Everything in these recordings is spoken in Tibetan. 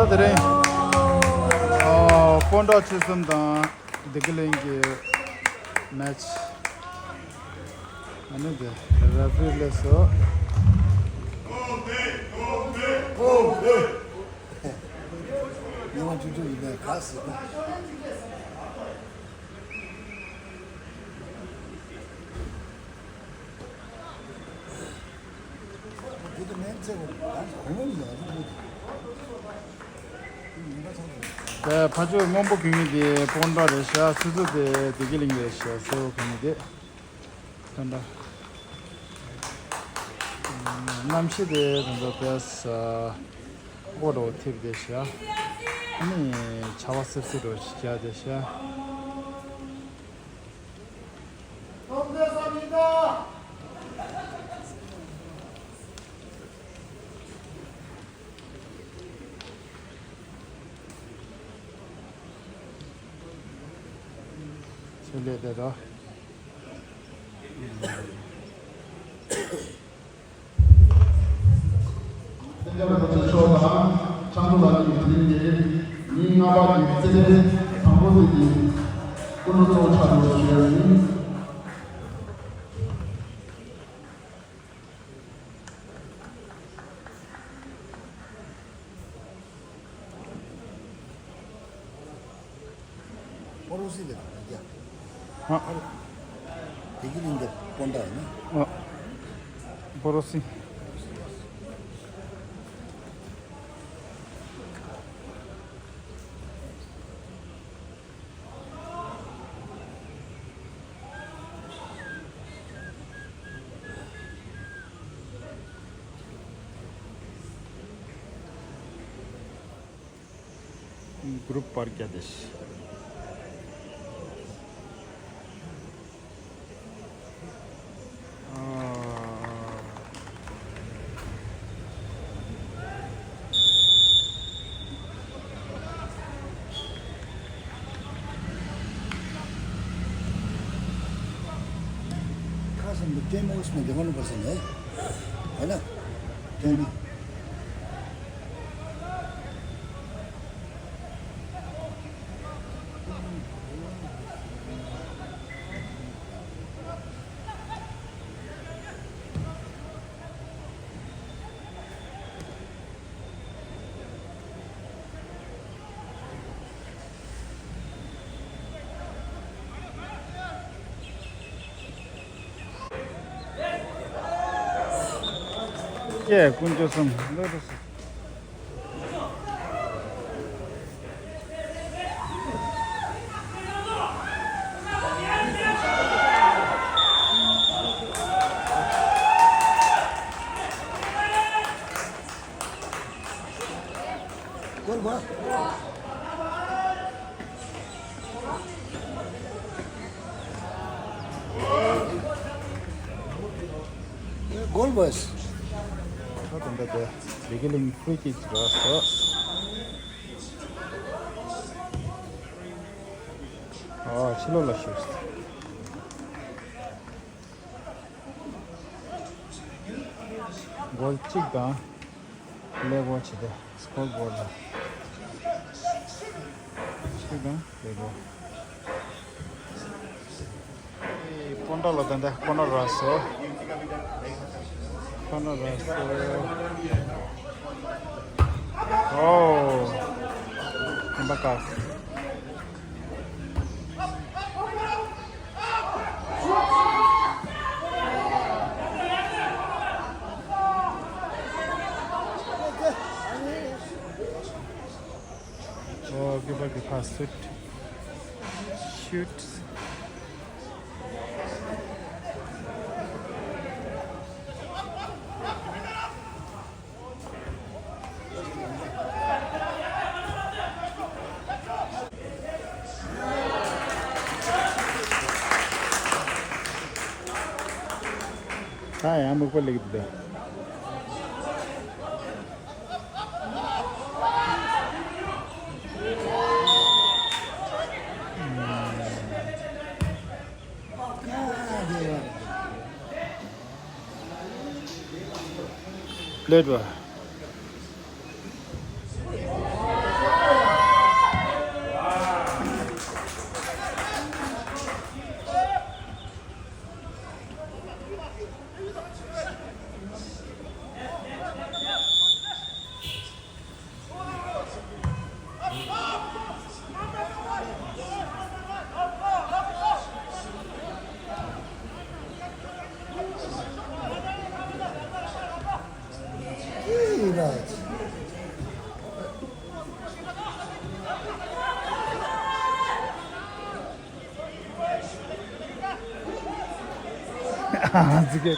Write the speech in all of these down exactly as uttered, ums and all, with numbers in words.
དེ་རིང་ཨ་སྤོན་ཊ་ཆོལ་གསུམ་དང་བདེ་སྐྱིད་གླིང་གི་མེ་ཆི། ཨ་ནི་དེ་རེ་ཕི་རི་སླེབས་སོང་། ཉི་མ་བཅུ་དྲུག་ཡིན་པའི་ག་ཟེར་གོ། དེ་ཕ་ཆོས་སྔོན་པོ་གྱོན་མཁན་དེ་སྤོན་ཊ་རེད་ཤག་སོ་སོ་དེ་བདེ་སྐྱིད་གླིང་རེད་ཤག་སོ་སོ་གྱོན་མཁན་དེ། ད་ལྟ་གནམ་གཤིས་དེ་ད་ལྟ་དཔེ་ས་འོ་རོ་ཐེབས་བསྡད་ཤག་ཨ་ནི་ཆར་པ་སིབ་སིབ་རོ་ཞིག་རྒྱག་བསྡད་ཤག་ཆེད་ལས་དེ་རོ། སེང་གེ་རིན་པོ་ཆེ་མཆོག་དང་ལྕམ་སྐུ་ལགས་ཀྱིས་དེ་རིང་གི་ཉིན་ལྔ་པ་གི་རྩེད་འགྲན་དང་པོ་དེ་གི་སྐུ་མགྲོན་གཙོ་བོ་ཆགས་ཡོད་པ་ཞུ་ཡ་ཡིན། པོ་རོ་སི་ལ་རྒྱ། ཨ། བདེ་སྐྱིད་གླིང་གི་སྤོན་ཊ་ཡིན་ན། ཨ། པོ་རོ་སི། གུ་རུབ་པར་རྒྱ་དེ། ཁ་སང་གི་ཀྲེན་མོ་སི་ནས་དེ་ག་ནས་པར་སོང་ནས། ཧ་ན། ཀྲེན་མོ། ཀྱེ་དཀོན་མཆོག་གསུམ་ལོ་རེ་སོ། གོལ་བོས། ད་དུང་ད་ལྟ་བདེ་སྐྱིད་གླིང་ཕུའི་ཀིག་རག་སོ། ཨ་ཕྱི་ལོགས་ལ་ཤོད། གོལ་གཅིག་དང་། ལེགས་པོ་བྱེད་དེ་སྐོར་བོར་ལ། ཆིག་དང་ལེགས་པོ། སྤོན་ཊ་ལ་ད་ལྟ་ཀོར་ནར་རག་སོ། ཀོར་ནར་རག་སོ། ཨོ། ཨམ་པ་ཀར། Oh, give her the pass. Shoot. Shoot. ད་ཡང་མིག་པ་ལེགས་འདུག་པླེ་ཊི་བ། ཨ་ཙི་གེ།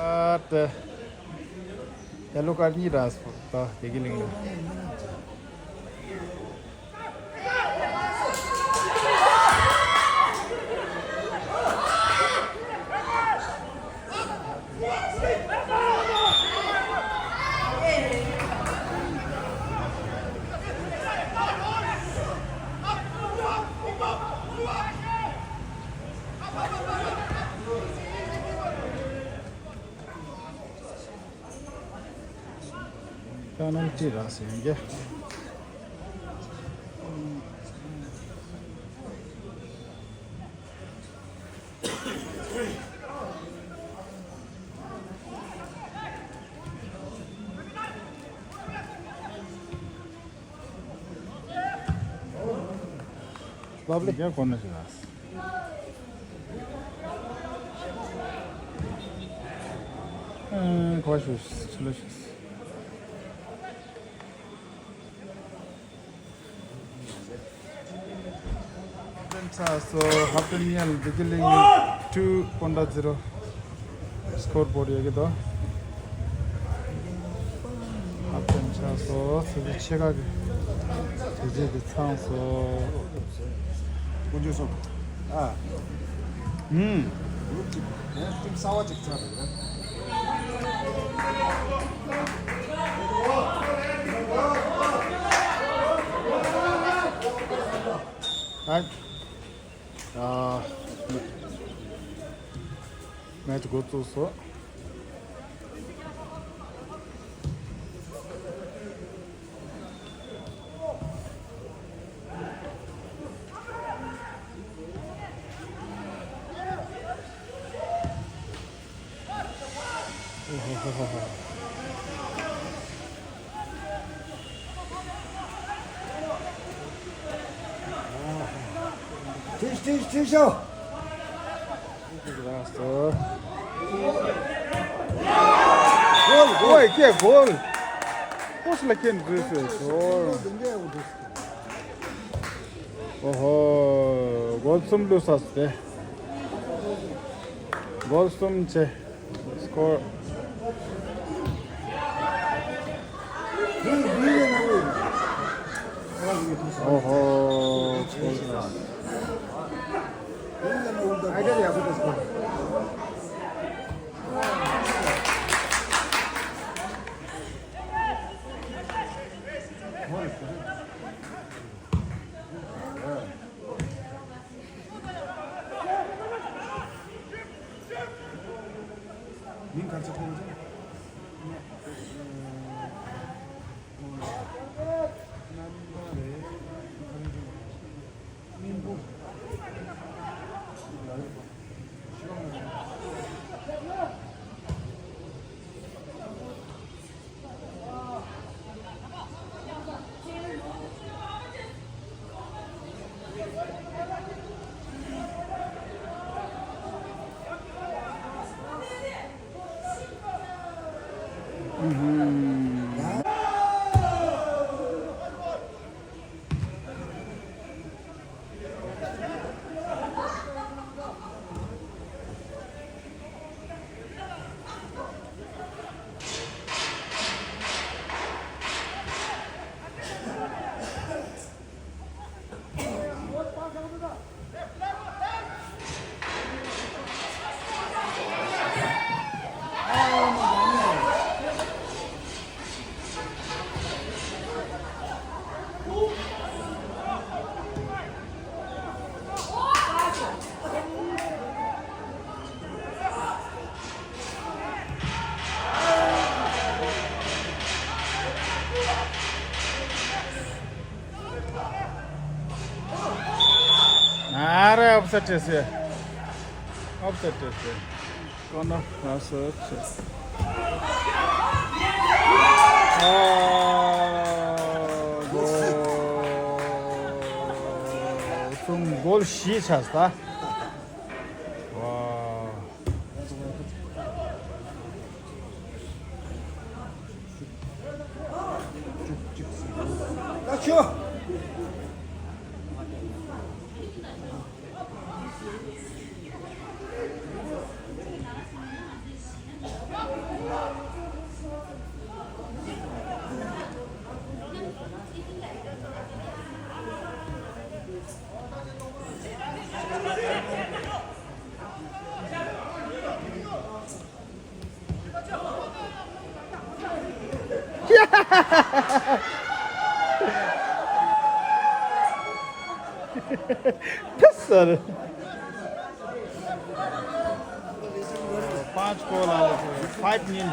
ཨ་ཏི། ཡ་ལོ་ཀར་གཉིས་རག་སོང་། ད་དེ་གི་ལིང་ལ། ད་ནང་ཅི་རག་ཟེར་ཡོང་གི། Lovely. ཡ་གོ་ན་ཞིག་ལ། ཨ་གོ་ཤུ་ཤུ་ལ་ཤུ། ཚ་སོ་ཧབ་ཏན་ཉལ་བི་གི་ལིང་ཊུ་པོན་ཌ་ཛི་རོ། སྐོར་བོར་ཡོད་ཀྱི་དོ། ཧབ་ཏན་ཆ་སོ་སི་ཏུ་ཆེ་ག་གི་དེ་རྗེས་དེ་ཚང་སོ། དཀོན་མཆོག་སོང་། ཨ། ཧུམ། གུ་རུབ་ཅིག་ཡང་ཊིམ་གསར་བ་ཅིག་ཆགས་འདུག་རེད། ཨ། མེ་ཆི་འགོ་བཙུགས་སོ། ཐིག་ཐིག་ཐིག་ཤོག་ལགས་སོ། གོལ་གོལ། ཨོའི་ཀེ་གོལ། ཕོ་སི་ལ་ཁེན་རུས་སོ། ཨོ་ཧོ། གོལ་གསུམ་བླུགས་ས་སྟེ། གོལ་གསུམ་བྱས། སྐོར། ཨོ་ཧོ། སྐོར། མིང་ག་ཚོད་ཁོང་ཚོ། རྣམ་པ་རེད། སྙིང་པོ། Upset ཏྲེ་སེ། Upset ཏྲེ་སེ། ཀོ་ནར་ཨབ་སེཊ་ཏྲེ་སེ། ཨ། གོལ། ཚུམ་གོལ་བཞི་ཆགས་ད། ཝ། ཕེབས་སོང་། ཕའིབ་གོལ་ལ་ཕའིབ་ཉིན།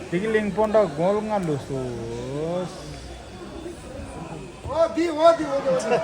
བདེ་སྐྱིད་གླིང་སྤོན་ཊ་གོལ་ལྔ་ལུས་སོང་། འོ་དེ་འོ་དེ་འོ་དེ་འོ་དེ།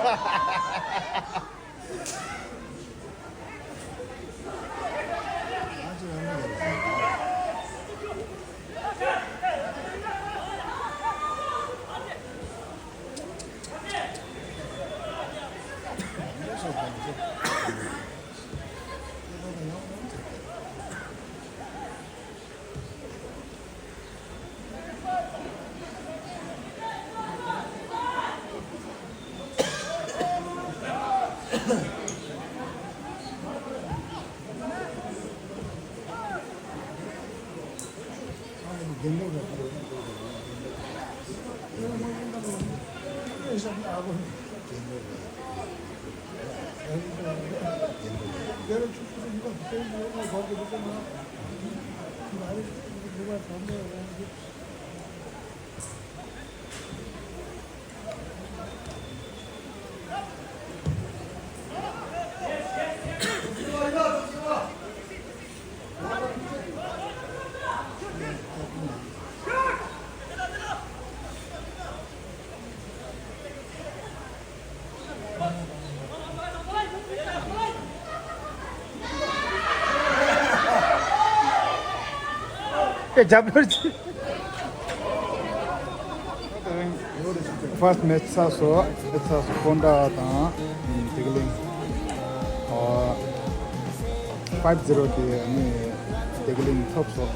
ཨེ་རྒྱབ་ལོར་ཅི། ཕར་སི་མེ་ཆི་ཚར་སོང་། ཚར་སོང་། སྤོན་ཊ་དང་བདེ་སྐྱིད་གླིང་། ཨ། ཕའིབ་ཛི་རོ་གི་ནི་བདེ་སྐྱིད་གླིང་ཐོབ་སོང་།